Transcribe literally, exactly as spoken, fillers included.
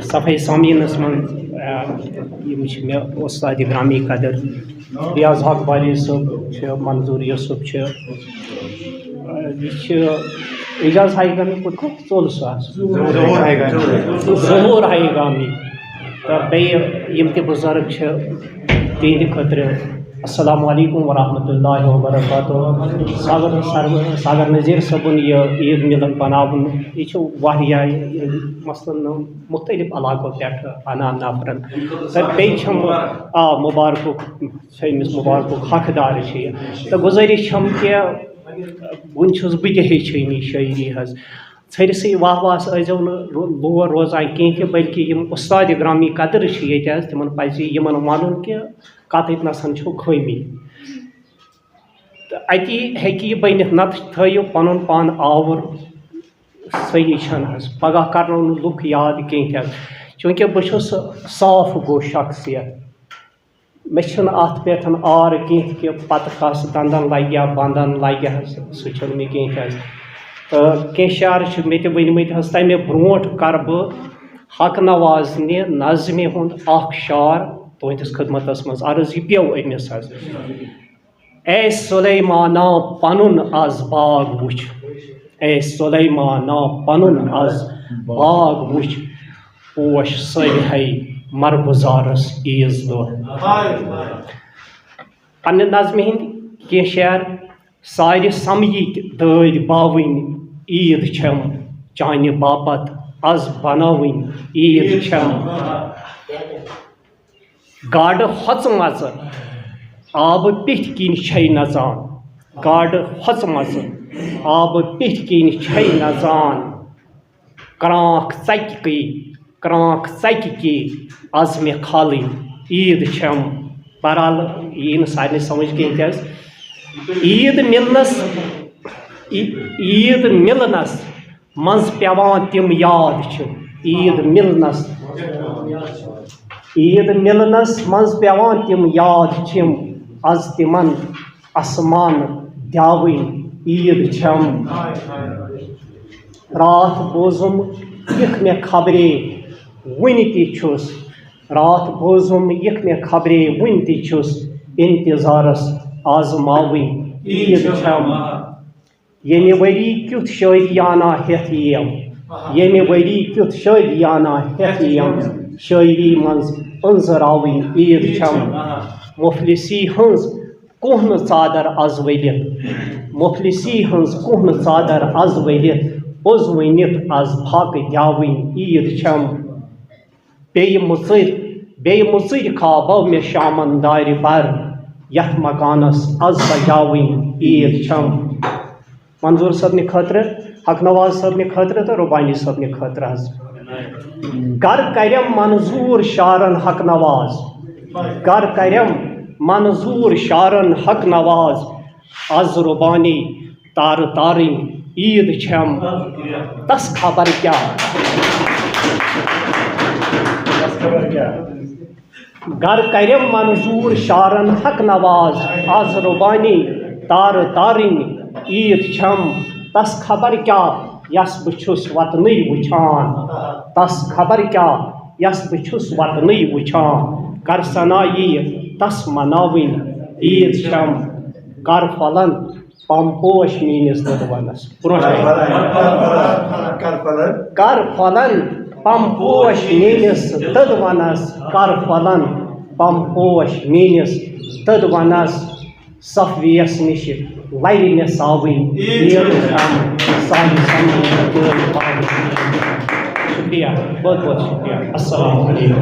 صفحہ سامعینس منٛز، آ، یِم چھِ مےٚ استاد گرامی قدر ریاض حق باری صٲب چھِ، منظور یوسف چھِ، آ، یہِ چھِ اعجاز ہائی گامی کوٚت گوٚو؟ ژوٚل سُہ حظ۔ ظہور ہائی گامی۔ ظہور ہائی گامی۔ تہٕ بیٚیہِ یِم تہِ بُزرگ چھِ، تِہنٛدِ خٲطرٕ السلام علیکم ورحمۃ اللہ وبرکاتہ۔ ساگر سر-، ساگر نذیر صٲبُن یہِ عید مِلن بناوُن، یہِ چھُ واریاہ، مثلاً، مُختٔلِف علاقو پٮ۪ٹھ اَنان نفرن۔ تہٕ بیٚیہِ چھَم، آ، مُبارکُک، چھِ أمِس مُبارکُک حقدار چھِ یہِ۔ تہٕ گُزٲرِش چھَم کہِ وُنہِ چھُس بہٕ تہِ ہیٚچھٲنی شٲعری حظ۔ ژھٔرِسٕے واہ واہَس ٲسۍزیو نہٕ رو-، لور روزان کینٛہہ تہِ، بلکہِ یِم اُستاد گرامی قدر چھِ ییٚتہِ حظ، تِمَن پَزِ یِمَن وَنُن کہِ کَتٮ۪تھ نَسَن چھو خٲمی۔ تہٕ اَتی ہیٚکہِ یہِ بٔنِتھ، نَتہٕ تھٲیِو پَنُن پان آوُر صحیح چھَنہٕ حظ۔ پَگاہ کَرنو نہٕ لُکھ یاد کینٛہہ تہِ حظ، چوٗنٛکہِ بہٕ چھُس صاف گوٚو شخصیت۔ مےٚ چھُنہٕ اَتھ پٮ۪ٹھ عار کینٛہہ کہِ پَتہٕ کَس دَنٛدَن لَگہِ یا بَنٛدَن لَگہِ حظ، سُہ چھُنہٕ مےٚ کینٛہہ تہِ حظ۔ تہٕ کینٛہہ شعر چھِ مےٚ تہِ ؤنۍمٕتۍ حظ، تَمہِ برونٛٹھ کَرٕ بہٕ حق نوازنہِ نظمہِ ہُنٛد اَکھ شعر تُہٕنٛدِس خدمتَس منٛز عرض، یہِ پیوٚو أمِس حظ۔ اے سلیمانا پنُن از باغ وٕچھ، اے سلیمانا پنُن از باغ وٕچھ، پوش سٲرِہے مرگُزارس عیٖذ دۄہ۔ پننہِ نظمہِ ہٕنٛدۍ کینٛہہ شعر۔ سارِ سمہٕ یِتۍ دٲدۍ باوٕنۍ عیٖد چھم، چانہِ باپتھ از بناوٕنۍ عیٖد چھم۔ گاڈٕ ہۄژمژٕ آبہٕ پیٚٹھۍ کِنۍ چھے نژان، گاڈٕ ہۄژمژٕ آبہٕ پیٚٹھۍ کِنۍ چھے نژان۔ کرٛانٛکھ ژَکہِ کی، کرٛانٛکھ ژَکہِ کی از مےٚ کھالٕنۍ عیٖد چھم۔ بہرحال، یی نہٕ سارنٕے سمجھ کینٛہہ تہِ حظ۔ عیٖد مِلنس، عی-، عیٖد مِلنس منٛز پٮ۪وان تِم یاد چھِ، عیٖد مِلنس، عیٖد مِلنس منٛز پٮ۪وان تِم یاد چھِم، از تِمن آسمان دیاوٕنۍ عیٖد چھم۔ راتھ بوزُم یِکھ مےٚ خبرے وُنہِ تہِ چھُس، راتھ بوزُم یِکھ مےٚ خبرے وُنہِ تہِ چھُس، انتظارس آزماوٕنۍ عیٖد چھم۔ ییٚمہِ ؤری کیُتھ شٲعریانہ ہیٚتھ یِیم، ییٚمہِ ؤری کیُتھ شٲعریانہ ہیٚتھ یِیم، شٲعری منٛز أنٛزراوٕنۍ عیٖد چھم۔ مفلسی ہٕنٛز کُہنہٕ ژادر از ؤلِتھ، مفلسی ہٕنٛز کُہنہٕ ژادر از ؤلِتھ، پوٚز ؤنِتھ از پھاکہٕ گیاوٕنۍ عیٖد چھم۔ بیٚیہِ مُژٕرۍ، بیٚیہِ مُژٕرۍ کھابو مےٚ شامن دارِ بر، یتھ مکانس از سجاوٕنۍ عیٖد چھم۔ منظور صٲبنہِ خٲطرٕ، حق نواز صٲبنہِ خٲطرٕ تہٕ رُبانی صٲبنہِ خٲطرٕ حظ۔ گر کرٮ۪م منظور شعرن حق نواز، گر کرٮ۪م منظور شعرن حق نواز، از رُبانی تارٕ تارٕنۍ عیٖد چھم۔ تس خبر کیٛاہ، تس خبر کیٛاہ۔ گر کرٮ۪م منظور شعرن حق نواز، از رُبانی تارٕ تارٕنۍ عیٖد چھم۔ تس خبر کیٛاہ یس بہٕ چھُس وطنٕے وٕچھان، تس خبر کیٛاہ یس بہٕ چھُس وطنٕے وٕچھان۔ کر سنا یی تس مناوٕنۍ عیٖد چھم۔ کر پھۄلن پم پوش میٲنِس دۄدوَنس۔ برونٛٹھ کَنہِ۔ کر پھۄلن پم پوش میٲنِس دۄدوَنس، کر پھۄلن پم پوش میٲنِس دۄدوَنس۔ صفویس نِش لرِ مےٚ ساوٕنۍ عیٖد چھم، سانہِ سمجھِ تہٕ بٲے باوٕنۍ۔ شُکریہ، بہت بہت شُکریہ۔ السلام علیکم۔